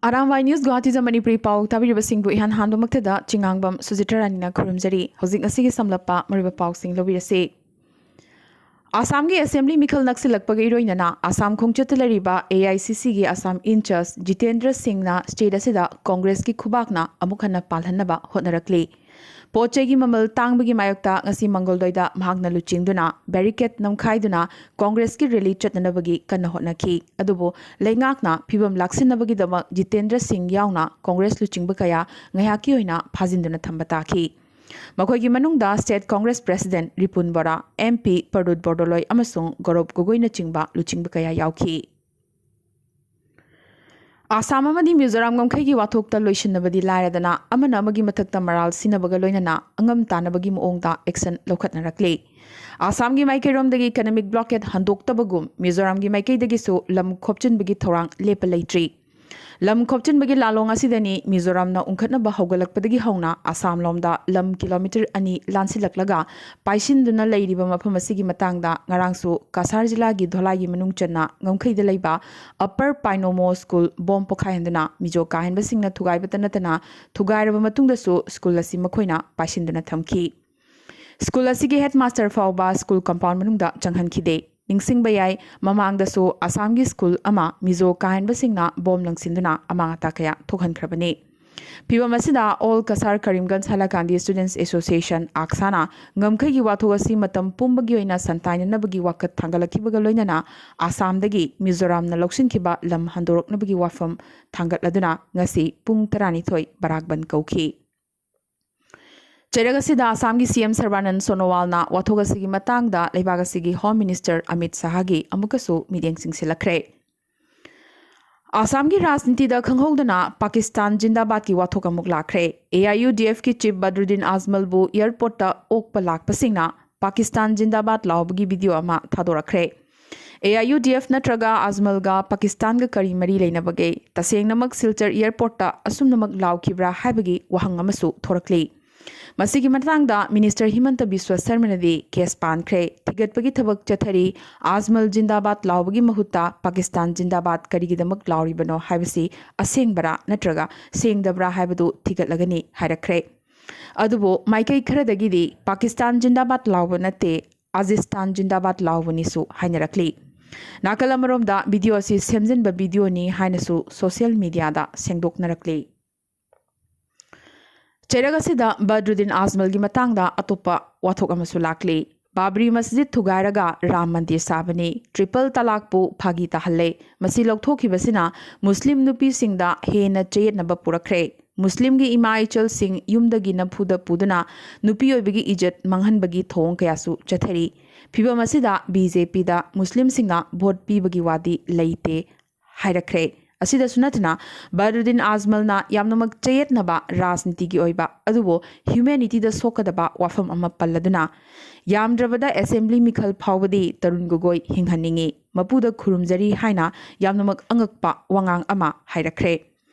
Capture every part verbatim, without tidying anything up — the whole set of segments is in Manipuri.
ꯑꯔꯥꯝꯕꯥꯏ ꯅ꯭ꯌꯨꯁ ꯒꯨꯋꯥꯍꯥꯇꯤꯗ ꯃꯅꯤꯄꯨꯔꯤ ꯄꯥꯎ ꯇꯥꯕꯤꯔꯤꯕꯁꯤꯡꯕꯨ ꯏꯍꯥꯟ ꯍꯥꯟꯕꯃꯛꯇꯗ ꯆꯤꯉꯥꯡꯕꯝ ꯁꯨꯖꯤꯇ꯭ꯔ ꯔꯥꯅꯤꯅ ꯈꯨꯔꯨꯝꯖꯔꯤ꯫ ꯍꯧꯖꯤꯛ ꯉꯁꯤꯒꯤ ꯁꯝꯂꯞꯄ ꯃꯔꯨꯑꯣꯏꯕ ꯄꯥꯎꯁꯤꯡ ꯂꯧꯕꯤꯔꯁꯤ꯫ ꯑꯁꯥꯝꯒꯤ ꯑꯦꯁꯦꯝꯕ꯭ꯂꯤ ꯃꯤꯈꯜ ꯅꯛꯁꯤꯜꯂꯛꯄꯒ ꯏꯔꯣꯏꯅꯅ ꯑꯁꯥꯝ ꯈꯣꯡꯆꯠꯇ ꯂꯩꯔꯤꯕ ꯑꯦ ꯑꯥꯏ ꯁꯤ ꯁꯤꯒꯤ ꯑꯁꯥꯝ ꯏꯟꯆꯥꯔꯖ ꯖꯤꯇꯦꯟꯗ꯭ꯔ ꯁꯤꯡꯅ ꯁ꯭ꯇꯦꯠ ꯑꯁꯤꯗ ꯀꯣꯡꯒ꯭ꯔꯦꯁꯀꯤ ꯈꯨꯕꯥꯛꯅ ꯑꯃꯨꯛ ꯍꯟꯅ ꯄꯥꯜꯍꯟꯅꯕ ꯍꯣꯠꯅꯔꯛꯂꯤ꯫ ꯄꯣꯠ ꯆꯩꯒꯤ ꯃꯃꯜ ꯇꯥꯡꯕꯒꯤ ꯃꯥꯌꯣꯛꯇ ꯉꯁꯤ ꯃꯪꯒꯣꯜꯗꯣꯏꯗ ꯃꯍꯥꯛꯅ ꯂꯨꯆꯤꯡꯗꯨꯅ ꯕꯦꯔꯤꯀꯦꯗ ꯅꯝꯈꯥꯏꯗꯨꯅ ꯀꯣꯡꯒ꯭ꯔꯦꯁꯀꯤ ꯔꯦꯂꯤ ꯆꯠꯅꯅꯕꯒꯤ ꯀꯟꯅ ꯍꯣꯠꯅꯈꯤ꯫ ꯑꯗꯨꯕꯨ ꯂꯩꯉꯥꯛꯅ ꯐꯤꯕꯝ ꯂꯥꯛꯁꯤꯟꯅꯕꯒꯤꯗꯃꯛ ꯖꯤꯇꯦꯟꯗ꯭ꯔ ꯁꯤꯡ ꯌꯥꯎꯅ ꯀꯣꯡꯒ꯭ꯔꯦꯁ ꯂꯨꯆꯤꯡꯕ ꯀꯌꯥ ꯉꯥꯏꯍꯥꯛꯀꯤ ꯑꯣꯏꯅ ꯐꯥꯖꯤꯟꯗꯨꯅ ꯊꯝꯕ ꯇꯥꯈꯤ꯫ ꯃꯈꯣꯏꯒꯤ ꯃꯅꯨꯡꯗ ꯁ꯭ꯇꯦꯠ ꯀꯣꯡꯒ꯭ꯔꯦꯁ ꯄ꯭ꯔꯦꯁꯤꯗꯦꯟꯠ ꯔꯤꯄꯨꯟ ꯕꯣꯔꯥ, ꯑꯦꯝ ꯄꯤ ꯄꯔꯗꯨꯠ ꯕꯣꯔꯗꯣꯂꯣꯏ ꯑꯃꯁꯨꯡ ꯒꯧꯔꯕ ꯒꯣꯒꯣꯏꯅꯆꯤꯡꯕ ꯂꯨꯆꯤꯡꯕ ꯀꯌꯥ ꯌꯥꯎꯈꯤ꯫ ꯑꯁꯥꯝ ꯑꯃꯗꯤ ꯃꯤꯖꯣꯔꯥꯝ ꯉꯝꯈꯩꯒꯤ ꯋꯥꯊꯣꯛꯇ ꯂꯣꯏꯁꯤꯟꯅꯕꯗꯤ ꯂꯥꯏꯔꯗꯅ, ꯑꯃꯅ ꯑꯃꯒꯤ ꯃꯊꯛꯇ ꯃꯔꯥꯜ ꯁꯤꯅꯕꯒ ꯂꯣꯏꯅꯅ ꯑꯉꯝ ꯇꯥꯟꯅꯕꯒꯤ ꯃꯑꯣꯡꯗ ꯑꯦꯛꯁꯟ ꯂꯧꯈꯠꯅꯔꯛꯂꯤ꯫ ꯑꯁꯥꯝꯒꯤ ꯃꯥꯏꯀꯩꯔꯣꯝꯗꯒꯤ ꯏꯀꯅꯣꯃꯤꯛ ꯕ꯭ꯂꯣꯀꯦꯗ ꯍꯟꯗꯣꯛꯇꯕꯒꯨꯝ, ꯃꯤꯖꯣꯔꯥꯝꯒꯤ ꯃꯥꯏꯀꯩꯗꯒꯤꯁꯨ ꯂꯝ ꯈꯣꯞꯆꯤꯟꯕꯒꯤ ꯊꯧꯔꯥꯡ ꯂꯦꯞꯄ ꯂꯩꯇ꯭ꯔꯤ꯫ ꯂꯝ ꯈꯣꯞꯆꯤꯟꯕꯒꯤ ꯂꯥꯂꯣꯡ ꯑꯁꯤꯗꯅꯤ ꯃꯤꯖꯣꯔꯥꯝꯅ ꯎꯪꯈꯠꯅꯕ ꯍꯧꯒꯠꯂꯛꯄꯗꯒꯤ ꯍꯧꯅ ꯑꯁꯥꯝ ꯂꯣꯝꯗ ꯂꯝ ꯀꯤꯂꯣꯃꯤꯇꯔ ꯑꯅꯤ ꯂꯥꯟꯁꯤꯜꯂꯛꯂꯒ ꯄꯥꯏꯁꯤꯟꯗꯨꯅ ꯂꯩꯔꯤꯕ ꯃꯐꯝ ꯑꯁꯤꯒꯤ ꯃꯇꯥꯡꯗ ꯉꯔꯥꯡꯁꯨ ꯀꯁꯥꯔ ꯖꯤꯂꯥꯒꯤ ꯙꯣꯂꯥꯏꯒꯤ ꯃꯅꯨꯡ ꯆꯟꯅ ꯉꯝꯈꯩꯗ ꯂꯩꯕ ꯑꯞꯄꯔ ꯄꯥꯏꯅꯣꯃꯣ ꯁ꯭ꯀꯨꯜ ꯕꯣꯝ ꯄꯣꯈꯥꯏꯍꯟꯗꯨꯅ ꯃꯤꯖꯣ ꯀꯥꯍꯦꯟꯕꯁꯤꯡꯅ ꯊꯨꯒꯥꯏꯕꯇ ꯅꯠꯇꯅ, ꯊꯨꯒꯥꯏꯔꯕ ꯃꯇꯨꯡꯗꯁꯨ ꯁ꯭ꯀꯨꯜ ꯑꯁꯤ ꯃꯈꯣꯏꯅ ꯄꯥꯏꯁꯤꯟꯗꯨꯅ ꯊꯝꯈꯤ꯫ ꯁ꯭ꯀꯨꯜ ꯑꯁꯤꯒꯤ ꯍꯦꯗꯃꯥꯁꯇꯔ ꯐꯥꯎꯕ ꯁ꯭ꯀꯨꯜ ꯀꯝꯄꯥꯎꯟ ꯃꯅꯨꯡꯗ ꯆꯪꯍꯟꯈꯤꯗꯦ꯫ ꯅꯤꯡꯁꯤꯡꯕ ꯌꯥꯏ, ꯃꯃꯥꯡꯗꯁꯨ ꯑꯁꯥꯝꯒꯤ ꯁ꯭ꯀꯨꯜ ꯑꯃ ꯃꯤꯖꯣ ꯀꯥꯍꯦꯟꯕꯁꯤꯡꯅ ꯕꯣꯝ ꯂꯪꯁꯤꯟꯗꯨꯅ ꯑꯃꯥꯡ ꯑꯇꯥ ꯀꯌꯥ ꯊꯣꯛꯍꯟꯈ꯭ꯔꯕꯅꯤ꯫ ꯐꯤꯚꯝ ꯑꯁꯤꯗ ꯑꯣꯜ ꯀꯁꯥꯔ ꯀꯔꯤꯝꯒꯟꯖ ꯍꯥꯏꯂꯥꯀꯥꯟꯗꯤ ꯁ꯭ꯇꯨꯗꯦꯟꯠꯁ ꯑꯦꯁꯣꯁꯤꯌꯦꯁꯟ, ꯑꯥꯛꯁꯥꯅ ꯉꯝꯈꯩꯒꯤ ꯋꯥꯊꯣꯛ ꯑꯁꯤ ꯃꯇꯝ ꯄꯨꯝꯕꯒꯤ ꯑꯣꯏꯅ ꯁꯟꯇꯥꯏꯅꯅꯕꯒꯤ ꯋꯥꯀꯠ ꯊꯥꯡꯒꯠꯂꯛꯈꯤꯕꯒ ꯂꯣꯏꯅꯅ ꯑꯁꯥꯝꯗꯒꯤ ꯃꯤꯖꯣꯔꯥꯝꯅ ꯂꯧꯁꯤꯟꯈꯤꯕ ꯂꯝ ꯍꯟꯗꯣꯔꯛꯅꯕꯒꯤ ꯋꯥꯐꯝ ꯊꯥꯡꯒꯠꯂꯗꯨꯅ ꯉꯁꯤ ꯄꯨꯡ ꯇꯔꯥꯅꯤꯊꯣꯏ ꯕꯔꯥꯛ ꯕꯟ ꯀꯧꯈꯤ꯫ ꯆꯩꯔꯛ ꯑꯁꯤꯗ ꯑꯁꯥꯝꯒꯤ ꯁꯤ ꯑꯦꯝ ꯁꯔꯕꯥꯅꯟ ꯁꯣꯅꯣꯋꯥꯜꯅ ꯋꯥꯊꯣꯛ ꯑꯁꯤꯒꯤ ꯃꯇꯥꯡꯗ ꯂꯩꯕꯥꯛ ꯑꯁꯤꯒꯤ ꯍꯣꯝ ꯃꯤꯅꯤꯁꯇꯔ ꯑꯃꯤꯠ ꯁꯥꯍꯒꯤ ꯑꯃꯨꯛꯀꯁꯨ ꯃꯤꯠꯌꯦꯡ ꯆꯤꯡꯁꯤꯜꯂꯛꯈ꯭ꯔꯦ꯫ ꯑꯁꯥꯝꯒꯤ ꯔꯥꯖꯅꯤꯇꯤꯗ ꯈꯪꯍꯧꯗꯅ ꯄꯥꯀꯤꯁꯇꯥꯟ ꯖꯤꯟꯗꯥꯕꯥꯗꯀꯤ ꯋꯥꯊꯣꯛ ꯑꯃꯨꯛ ꯂꯥꯛꯈ꯭ꯔꯦ꯫ A I U D ꯑꯦꯐꯀꯤ chief ꯕꯗ꯭ꯔꯨꯗꯤꯟ ꯑꯖꯃꯜꯕꯨ ꯑꯦꯌꯔꯄꯣꯔꯠꯇ ꯑꯣꯛꯄ ꯂꯥꯛꯄꯁꯤꯡꯅ ꯄꯥꯀꯤꯁꯇꯥꯟ ꯖꯤꯟꯗꯥꯕꯥꯗ ꯂꯥꯎꯕꯒꯤ ꯚꯤꯗꯤꯑꯣ ꯑꯃ ꯊꯥꯗꯣꯔꯛꯈ꯭ꯔꯦ꯫ A I U D F ꯅꯠꯇ꯭ꯔꯒ ꯑꯖꯃꯜꯒ ꯄꯥꯀꯤꯁꯇꯥꯟꯒ ꯀꯔꯤ ꯃꯔꯤ ꯂꯩꯅꯕꯒꯦ? ꯇꯁꯦꯡꯅꯃꯛ ꯁꯤꯜꯆꯔ ꯑꯦꯌꯔꯄꯣꯔꯠꯇ ꯑꯁꯨꯝꯅꯃꯛ ꯂꯥꯎꯈꯤꯕ꯭ꯔꯥ ꯍꯥꯏꯕꯒꯤ ꯋꯥꯍꯪ ꯑꯃꯁꯨ ꯊꯣꯔꯛꯂꯤ꯫ ꯃꯁꯤꯒꯤ ꯃꯇꯥꯡꯗ ꯃꯤꯅꯤꯁꯇꯔ ꯍꯤꯃꯟꯇ ꯕꯤꯁ꯭ꯋ ꯁꯔꯃꯅꯗꯤ ꯀꯦꯁ ꯄꯥꯟꯈ꯭ꯔꯦ, ꯊꯤꯒꯠꯄꯒꯤ ꯊꯕꯛ ꯆꯠꯊꯔꯤ, ꯑꯖꯃꯜ ꯖꯤꯟꯗꯥꯕꯥꯗ ꯂꯥꯎꯕꯒꯤ ꯃꯍꯨꯠꯇ ꯄꯥꯀꯤꯁꯇꯥꯟ ꯖꯤꯟꯗꯥꯕꯥꯗ ꯀꯔꯤꯒꯤꯗꯃꯛ ꯂꯥꯎꯔꯤꯕꯅꯣ ꯍꯥꯏꯕꯁꯤ ꯑꯁꯦꯡꯕꯔꯥ ꯅꯠꯇ꯭ꯔꯒ ꯁꯦꯡꯗꯕ꯭ꯔꯥ ꯍꯥꯏꯕꯗꯨ ꯊꯤꯒꯠꯂꯒꯅꯤ ꯍꯥꯏꯔꯛꯈ꯭ꯔꯦ꯫ ꯑꯗꯨꯕꯨ ꯃꯥꯏꯀꯩ ꯈꯔꯗꯒꯤꯗꯤ ꯄꯥꯀꯤꯁꯇꯥꯟ ꯖꯤꯟꯗꯥꯕꯥꯗ ꯂꯥꯎꯕ ꯅꯠꯇꯦ, ꯑꯖꯤꯁꯇꯥꯟ ꯖꯤꯟꯗꯥꯕꯥꯗ ꯂꯥꯎꯕꯅꯤꯁꯨ ꯍꯥꯏꯅꯔꯛꯂꯤ꯫ ꯅꯥꯀꯜ ꯑꯃꯔꯣꯝꯗ ꯚꯤꯗꯤꯑꯣ ꯑꯁꯤ ꯁꯦꯝꯖꯤꯟꯕ ꯚꯤꯗꯤꯑꯣꯅꯤ ꯍꯥꯏꯅꯁꯨ ꯁꯣꯁꯤꯌꯦꯜ ꯃꯤꯗꯤꯌꯥꯗ ꯁꯦꯡꯗꯣꯛꯅꯔꯛꯂꯤ꯫ ꯆꯩꯔꯛ ꯑꯁꯤꯗ ꯕꯗ꯭ꯔꯨꯗꯤꯟ ꯑꯖꯃꯜꯒꯤ ꯃꯇꯥꯡꯗ ꯑꯇꯣꯞꯄ ꯋꯥꯊꯣꯛ ꯑꯃꯁꯨ ꯂꯥꯛꯂꯤ꯫ ꯕꯥꯕ꯭ꯔꯤ ꯃꯁꯖꯤꯗ ꯊꯨꯒꯥꯏꯔꯒ ꯔꯥꯝ ꯃꯟꯗꯤꯔ ꯁꯥꯕꯅꯤ, ꯇ꯭ꯔꯤꯄꯜ ꯇꯂꯥꯛꯄꯨ ꯐꯥꯒꯤ ꯇꯥꯍꯜꯂꯦ꯫ ꯃꯁꯤ ꯂꯧꯊꯣꯛꯈꯤꯕꯁꯤꯅ ꯃꯨꯁꯂꯤꯝ ꯅꯨꯄꯤꯁꯤꯡꯗ ꯍꯦꯟꯅ ꯆꯌꯦꯠꯅꯕ ꯄꯨꯔꯛꯈ꯭ꯔꯦ꯫ ꯃꯨꯁꯂꯤꯝꯒꯤ ꯏꯃꯥ ꯏꯆꯜꯁꯤꯡ ꯌꯨꯝꯗꯒꯤ ꯅꯝꯐꯨꯗ ꯄꯨꯗꯨꯅ ꯅꯨꯄꯤ ꯑꯣꯏꯕꯒꯤ ꯏꯖꯠ ꯃꯥꯡꯍꯟꯕꯒꯤ ꯊꯧꯑꯣꯡ ꯀꯌꯥꯁꯨ ꯆꯠꯊꯔꯤ꯫ ꯐꯤꯚꯝ ꯑꯁꯤꯗ ꯕꯤ ꯖꯦ ꯄꯤꯗ ꯃꯨꯁꯂꯤꯝꯁꯤꯡꯅ ꯚꯣꯠ ꯄꯤꯕꯒꯤ ꯋꯥꯗꯤ ꯂꯩꯇꯦ ꯍꯥꯏꯔꯛꯈ꯭ꯔꯦ꯫ ꯑꯁꯤꯗꯁꯨ ꯅꯠꯇꯅ ꯕꯗ꯭ꯔꯨꯗꯤꯟ ꯑꯖꯃꯜꯅ ꯌꯥꯝꯅꯃꯛ ꯆꯌꯦꯠꯅꯕ ꯔꯥꯖꯅꯤꯇꯤꯒꯤ ꯑꯣꯏꯕ ꯑꯗꯨꯕꯨ ꯍ꯭ꯌꯨꯃꯦꯅꯤꯇꯤꯗ ꯁꯣꯛꯀꯗꯕ ꯋꯥꯐꯝ ꯑꯃ ꯄꯜꯂꯗꯨꯅ, ꯌꯥꯝꯗ꯭ꯔꯕꯗ ꯑꯦꯁꯦꯝꯕ꯭ꯂꯤ ꯃꯤꯈꯜ ꯐꯥꯎꯕꯗꯤ ꯇꯔꯨꯟ ꯒꯣꯒꯣꯏ ꯍꯤꯡꯍꯟꯅꯤꯡꯏ, ꯃꯄꯨꯗ ꯈꯨꯔꯨꯝꯖꯔꯤ ꯍꯥꯏꯅ ꯌꯥꯝꯅꯃꯛ ꯑꯉꯛꯄ ꯋꯥꯉꯥꯡ ꯑꯃ ꯍꯥꯏꯔꯛꯈ꯭ꯔꯦ꯫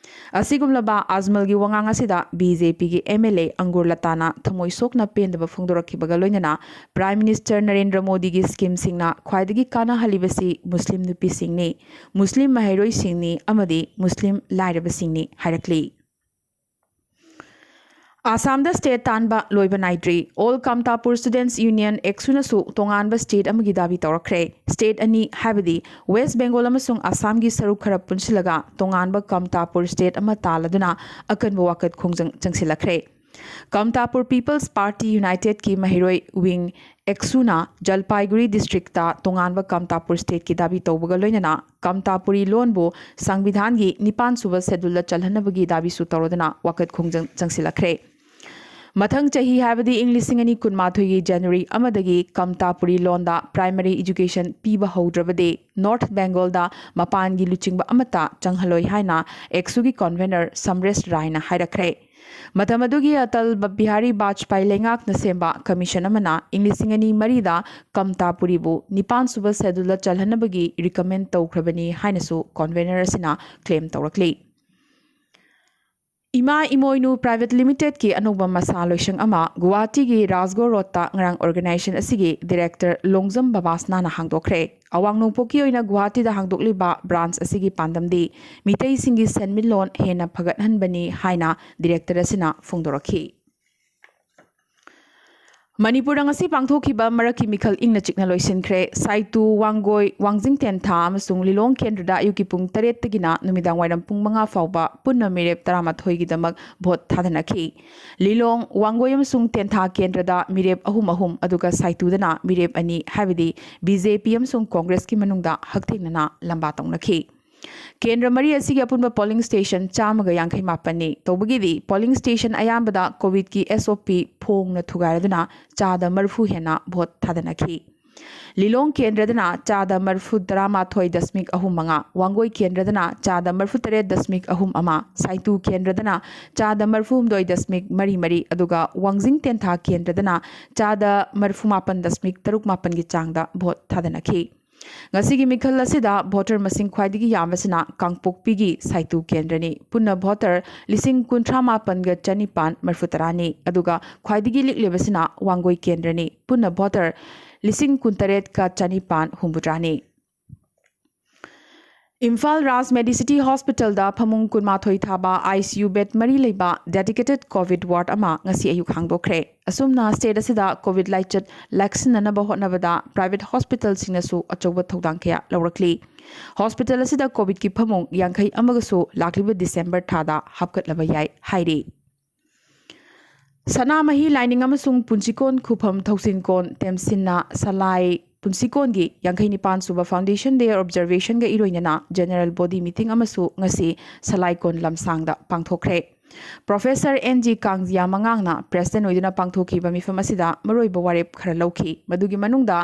ꯑꯁꯤꯒꯨꯝꯂꯕ ꯑꯖꯃꯜꯒꯤ ꯋꯥꯉꯥꯡ ꯑꯁꯤꯗ ꯕꯤ ꯖꯦ ꯄꯤꯒꯤ ꯑꯦꯝ ꯑꯦꯜ ꯑꯦ ꯑꯪꯒꯨꯔ ꯂꯇꯥꯅ ꯊꯃꯣꯏ ꯁꯣꯛꯅ ꯄꯦꯟꯗꯕ ꯐꯣꯡꯗꯣꯔꯛꯈꯤꯕꯒ ꯂꯣꯏꯅꯅ ꯄ꯭ꯔꯥꯏꯝ ꯃꯤꯅꯤꯁꯇꯔ ꯅꯔꯦꯟꯗ꯭ꯔ ꯃꯣꯗꯤꯒꯤ ꯁ꯭ꯀꯤꯝꯁꯤꯡꯅ ꯈ꯭ꯋꯥꯏꯗꯒꯤ ꯀꯥꯟꯅꯍꯜꯂꯤꯕꯁꯤ ꯃꯨꯁꯂꯤꯝ ꯅꯨꯄꯤꯁꯤꯡꯅꯤ, ꯃꯨꯁꯂꯤꯝ ꯃꯍꯩꯔꯣꯏꯁꯤꯡꯅꯤ ꯑꯃꯗꯤ ꯃꯨꯁꯂꯤꯝ ꯂꯥꯏꯔꯕꯁꯤꯡꯅꯤ ꯍꯥꯏꯔꯛꯂꯤ꯫ ꯑꯁꯥꯝꯗ ꯁ꯭ꯇꯦꯠ ꯇꯥꯟꯕ ꯂꯣꯏꯕ ꯅꯥꯏꯗ꯭ꯔꯤ꯫ ꯑꯣꯜ ꯀꯝꯇꯥꯄꯨꯔ ꯁ꯭ꯇꯨꯗꯦꯟꯠꯁ ꯌꯨꯅꯤꯌꯟ, ꯑꯦꯛꯁꯨꯅꯁꯨ ꯇꯣꯉꯥꯟꯕ ꯁ꯭ꯇꯦꯠ ꯑꯃꯒꯤ ꯗꯥꯕꯤ ꯇꯧꯔꯛꯈ꯭ꯔꯦ꯫ ꯁ꯭ꯇꯦꯠ ꯑꯅꯤ, ꯍꯥꯏꯕꯗꯤ ꯋꯦꯁ꯭ꯠ ꯕꯦꯡꯒꯣꯜ ꯑꯃꯁꯨꯡ ꯑꯁꯥꯝꯒꯤ ꯁꯔꯨꯛ ꯈꯔ ꯄꯨꯟꯁꯤꯜꯂꯒ ꯇꯣꯉꯥꯟꯕ ꯀꯝꯇꯥꯄꯨꯔ ꯁ꯭ꯇꯦꯠ ꯑꯃ ꯇꯥꯜꯂꯗꯨꯅ ꯑꯀꯟꯕ ꯋꯥꯀꯠ ꯈꯣꯡꯖꯪ ꯆꯪꯁꯤꯜꯂꯛꯈ꯭ꯔꯦ꯫ ꯀꯝꯇꯥꯄꯨꯔ ꯄꯤꯄꯜꯁ ꯄꯥꯔꯇꯤ ꯌꯨꯅꯥꯏꯇꯦꯗꯀꯤ ꯃꯍꯩꯔꯣꯏ ꯋꯤꯡ ꯑꯦꯛꯁꯨꯅ ꯖꯜꯄꯥꯏꯒꯨꯔꯤ ꯗꯤꯁꯇ꯭ꯔꯤꯛꯇ ꯇꯣꯉꯥꯟꯕ ꯀꯝꯇꯥꯄꯨꯔ ꯁ꯭ꯇꯦꯠꯀꯤ ꯗꯥꯕꯤ ꯇꯧꯕꯒ ꯂꯣꯏꯅꯅ ꯀꯝꯇꯥꯄꯨꯔꯤ ꯂꯣꯟꯕꯨ ꯁꯪꯕꯤꯙꯥꯟꯒꯤ ꯅꯤꯄꯥꯟ ꯁꯨꯕ ꯁꯦꯗꯨꯜꯗ ꯆꯜꯍꯟꯅꯕꯒꯤ ꯗꯥꯕꯤꯁꯨ ꯇꯧꯔꯗꯨꯅ ꯋꯥꯀꯠ ꯈꯣꯡꯖꯪ ꯆꯪꯁꯤꯜꯂꯛꯈ꯭ꯔꯦ꯫ ꯃꯊꯪ ꯆꯍꯤ, ꯍꯥꯏꯕꯗꯤ ꯏꯪ ꯂꯤꯁꯤꯡ ꯑꯅꯤ ꯀꯨꯟꯃꯥꯊꯣꯏꯒꯤ ꯖꯅꯋꯥꯔꯤ ꯑꯃꯗꯒꯤ ꯀꯝꯇꯥꯄꯨꯔꯤ ꯂꯣꯟꯗ ꯄ꯭ꯔꯥꯏꯃꯔꯤ ꯑꯦꯖꯨꯀꯦꯁꯟ ꯄꯤꯕ ꯍꯧꯗ꯭ꯔꯕꯗꯤ ꯅꯣꯔꯠ ꯕꯦꯡꯒꯣꯜꯗ ꯃꯄꯥꯟꯒꯤ ꯂꯨꯆꯤꯡꯕ ꯑꯃꯠꯇ ꯆꯪꯍꯜꯂꯣꯏ ꯍꯥꯏꯅ ꯑꯦꯛꯁꯨꯒꯤ ꯀꯟꯚꯦꯅꯔ ꯁꯝꯔꯦꯁ ꯔꯥꯏꯅ ꯍꯥꯏꯔꯛꯈ꯭ꯔꯦ꯫ ꯃꯇꯝ ꯑꯗꯨꯒꯤ ꯑꯇꯜ ꯕ-, ꯕꯤꯍꯥꯔꯤ ꯕꯥꯖꯄꯥꯏ ꯂꯩꯉꯥꯛꯅ ꯁꯦꯝꯕ ꯀꯃꯤꯁꯟ ꯑꯃꯅ ꯏꯪ ꯂꯤꯁꯤꯡ ꯑꯅꯤ ꯃꯔꯤꯗ ꯀꯝꯇꯥꯄꯨꯔꯤꯕꯨ ꯅꯤꯄꯥꯟ ꯁꯨꯕ ꯁꯦꯗꯨꯜꯗ ꯆꯜꯍꯟꯅꯕꯒꯤ ꯔꯤꯀꯃꯦꯟ ꯇꯧꯈ꯭ꯔꯕꯅꯤ ꯍꯥꯏꯅꯁꯨ ꯀꯟꯚꯦꯅꯔ ꯑꯁꯤꯅ ꯀ꯭ꯂꯦꯝ ꯇꯧꯔꯛꯂꯤ꯫ ꯏꯃꯥ ꯏꯃꯣꯏꯅꯨ Private Limited ꯀꯤ ꯑꯅꯧꯕ ꯃꯁꯥ ꯂꯣꯏꯁꯪ ꯑꯃ ꯒꯨꯋꯥꯍꯥꯇꯤꯒꯤ ꯔꯥꯖꯒꯣꯔ ꯔꯣꯗꯇ ꯉꯔꯥꯡ organization ꯑꯁꯤꯒꯤ director ꯂꯣꯡꯖꯝ ꯕꯕꯥꯁꯅꯥꯅ ꯍꯥꯡꯗꯣꯛꯈ꯭ꯔꯦ꯫ ꯑꯋꯥꯡ ꯅꯣꯡꯄꯣꯛꯀꯤ ꯑꯣꯏꯅ ꯒꯨꯋꯥꯍꯥꯇꯤꯗ ꯍꯥꯡꯗꯣꯛꯂꯤꯕ branch ꯑꯁꯤꯒꯤ ꯄꯥꯟꯗꯝꯗꯤ ꯃꯤꯇꯩꯁꯤꯡꯒꯤ ꯁꯦꯟꯃꯤꯠꯂꯣꯟ ꯍꯦꯟꯅ ꯐꯒꯠꯍꯟꯕꯅꯤ ꯍꯥꯏꯅ director ꯑꯁꯤꯅ ꯐꯣꯡꯗꯣꯔꯛꯈꯤ꯫ ꯃꯅꯤꯄꯨꯔꯗ ꯉꯁꯤ ꯄꯥꯡꯊꯣꯛꯈꯤꯕ ꯃꯔꯛꯀꯤ ꯃꯤꯈꯜ ꯏꯪꯅ ꯆꯤꯛꯅ ꯂꯣꯏꯁꯤꯟꯈ꯭ꯔꯦ꯫ ꯁꯥꯏꯇꯨ, ꯋꯥꯡꯒꯣꯏ, ꯋꯥꯡꯖꯤꯡ ꯇꯦꯟꯊꯥ ꯑꯃꯁꯨꯡ ꯂꯤꯂꯣꯡ ꯀꯦꯟꯗ꯭ꯔꯗ ꯑꯌꯨꯛꯀꯤ ꯄꯨꯡ ꯇꯔꯦꯠꯇꯒꯤꯅ ꯅꯨꯃꯤꯗꯥꯡ ꯋꯥꯏꯔꯝ ꯄꯨꯡ ꯃꯉꯥ ꯐꯥꯎꯕ ꯄꯨꯟꯅ ꯃꯤꯔꯦꯞ ꯇꯔꯥꯃꯥꯊꯣꯏꯒꯤꯗꯃꯛ vote ꯊꯥꯗꯅꯈꯤ꯫ ꯂꯤꯂꯣꯡ, ꯋꯥꯡꯒꯣꯏ ꯑꯃꯁꯨꯡ ꯇꯦꯟꯊꯥ ꯀꯦꯟꯗ꯭ꯔꯗ ꯃꯤꯔꯦꯞ ꯑꯍꯨꯝ ꯑꯍꯨꯝ, ꯑꯗꯨꯒ ꯁꯥꯏꯇꯨꯗꯅ ꯃꯤꯔꯦꯞ ꯑꯅꯤ, ꯍꯥꯏꯕꯗꯤ BJP ꯑꯃꯁꯨꯡ Congress ꯀꯤ ꯃꯅꯨꯡꯗ ꯍꯛꯊꯦꯡꯅꯅ ꯂꯝꯕꯥ ꯇꯧꯅꯈꯤ꯫ ꯀꯦꯟꯗ꯭ꯔ ꯃꯔꯤ ꯑꯁꯤꯒꯤ ꯑꯄꯨꯟꯕ polling station ꯆꯥꯝꯃꯒ ꯌꯥꯡꯈꯩ ꯃꯥꯄꯟꯅꯤ꯫ ꯇꯧꯕꯒꯤꯗꯤ polling station ꯑꯌꯥꯝꯕꯗ COVID ꯀꯤ SOP ꯐꯣꯡꯅ ꯊꯨꯒꯥꯏꯔꯗꯨꯅ ꯆꯥꯗ ꯃꯔꯤꯐꯨ ꯍꯦꯟꯅ vote ꯊꯥꯗꯅꯈꯤ꯫ ꯂꯤꯂꯣꯡ ꯀꯦꯟꯗ꯭ꯔꯗꯅ ꯆꯥꯗ ꯃꯔꯤꯐꯨ ꯇꯔꯥꯃꯥꯊꯣꯏ ꯗꯁꯃꯤꯛ ꯑꯍꯨꯝ ꯃꯉꯥ, ꯋꯥꯡꯒꯣꯏ ꯀꯦꯟꯗ꯭ꯔꯗꯅ ꯆꯥꯗ ꯃꯔꯤꯐꯨ ꯇꯔꯦꯠ ꯗꯁꯃꯤꯛ ꯑꯍꯨꯝ ꯑꯃ, ꯁꯥꯏꯇꯨ ꯀꯦꯟꯗ꯭ꯔꯗꯅ ꯆꯥꯗ ꯃꯔꯤꯐꯨ ꯍꯨꯝꯗꯣꯏ ꯗꯁꯃꯤꯛ ꯃꯔꯤ ꯃꯔꯤ, ꯑꯗꯨꯒ ꯋꯥꯡꯖꯤꯡ ꯇꯦꯟꯊꯥ ꯀꯦꯟꯗ꯭ꯔꯗꯅ ꯆꯥꯗ ꯃꯔꯤꯐꯨ ꯃꯥꯄꯟ ꯗꯁꯃꯤꯛ ꯇꯔꯨꯛ ꯃꯥꯄꯟꯒꯤ ꯆꯥꯡꯗ vote ꯊꯥꯗꯅꯈꯤ꯫ ꯉꯁꯤꯒꯤ ꯃꯤꯈꯜ ꯑꯁꯤꯗ voter ꯃꯁꯤꯡ ꯈ꯭ꯋꯥꯏꯗꯒꯤ ꯌꯥꯝꯕꯁꯤꯅ ꯀꯥꯡꯄꯣꯛꯄꯤꯒꯤ ꯁꯥꯏꯇꯨ ꯀꯦꯟꯗ꯭ꯔꯅꯤ꯫ ꯄꯨꯟꯅ voter ꯂꯤꯁꯤꯡ ꯀꯨꯟꯊ꯭ꯔꯥ ꯃꯥꯄꯟꯒ ꯆꯅꯤꯄꯥꯟ ꯃꯔꯤꯐꯨ ꯇꯔꯥꯅꯤ, ꯑꯗꯨꯒ ꯈ꯭ꯋꯥꯏꯗꯒꯤ ꯂꯤꯛꯂꯤꯕꯁꯤꯅ ꯋꯥꯡꯒꯣꯏ ꯀꯦꯟꯗ꯭ꯔꯅꯤ꯫ ꯄꯨꯟꯅ voter ꯂꯤꯁꯤꯡ ꯀꯨꯟꯇꯔꯦꯠꯀ ꯆꯅꯤꯄꯥꯟ ꯍꯨꯝꯐꯨꯇꯔꯥꯅꯤ꯫ ꯏꯝꯐꯥꯜ ꯔꯥꯖ ꯃꯦꯗꯤꯁꯤꯇꯤ ꯍꯣꯁꯄꯤꯇꯥꯜꯗ ꯐꯃꯨꯡ ꯀꯨꯟꯃꯥꯊꯣꯏ ꯊꯥꯕ ICU bed ꯃꯔꯤ ꯂꯩꯕ dedicated COVID ward ꯑꯃ ꯉꯁꯤ ꯑꯌꯨꯛ ꯍꯥꯡꯗꯣꯛꯈ꯭ꯔꯦ꯫ ꯑꯁꯨꯝꯅ state ꯑꯁꯤꯗ COVID ꯂꯥꯏꯆꯠ ꯂꯥꯛꯁꯤꯟꯅꯅꯕ ꯍꯣꯠꯅꯕꯗ private hospitalꯁꯤꯡꯅꯁꯨ ꯑꯆꯧꯕ ꯊꯧꯗꯥꯡ ꯀꯌꯥ ꯂꯧꯔꯛꯂꯤ꯫ ꯍꯣꯁꯄꯤꯇꯥꯜ ꯑꯁꯤꯗ COVIDꯀꯤ ꯐꯃꯨꯡ ꯌꯥꯡꯈꯩ ꯑꯃꯒꯁꯨ ꯂꯥꯛꯂꯤꯕ ꯗꯤꯁꯦꯝꯕꯔ ꯊꯥꯗ ꯍꯥꯞꯀꯠꯂꯕ ꯌꯥꯏ ꯍꯥꯏꯔꯤ꯫ ꯁꯅꯥꯃꯍꯤ ꯂꯥꯏꯅꯤꯡ ꯑꯃꯁꯨꯡ ꯄꯨꯟꯁꯤꯀꯣꯟ ꯈꯨꯐꯝ ꯊꯧꯁꯤꯟꯀꯣꯟ ꯇꯦꯝꯁꯤꯟꯅ ꯁꯂꯥꯏ ꯄꯨꯟꯁꯤꯀꯣꯟꯒꯤ ꯌꯥꯡꯈꯩ ꯅꯤꯄꯥꯟ ꯁꯨꯕ foundation day observationꯒ ꯏꯔꯣꯏꯅꯅ general body meeting ꯑꯃꯁꯨ ꯉꯁꯤ ꯁꯂꯥꯏꯀꯣꯟ ꯂꯝꯁꯥꯡꯗ ꯄꯥꯡꯊꯣꯛꯈ꯭ꯔꯦ꯫ Professor N G ꯀꯥꯡꯖꯤꯌꯥ ꯃꯉꯥꯡꯅ president ꯑꯣꯏꯗꯨꯅ ꯄꯥꯡꯊꯣꯛꯈꯤꯕ ꯃꯤꯐꯝ ꯑꯁꯤꯗ ꯃꯔꯨꯑꯣꯏꯕ ꯋꯥꯔꯦꯞ ꯈꯔ ꯂꯧꯈꯤ꯫ ꯃꯗꯨꯒꯤ ꯃꯅꯨꯡꯗ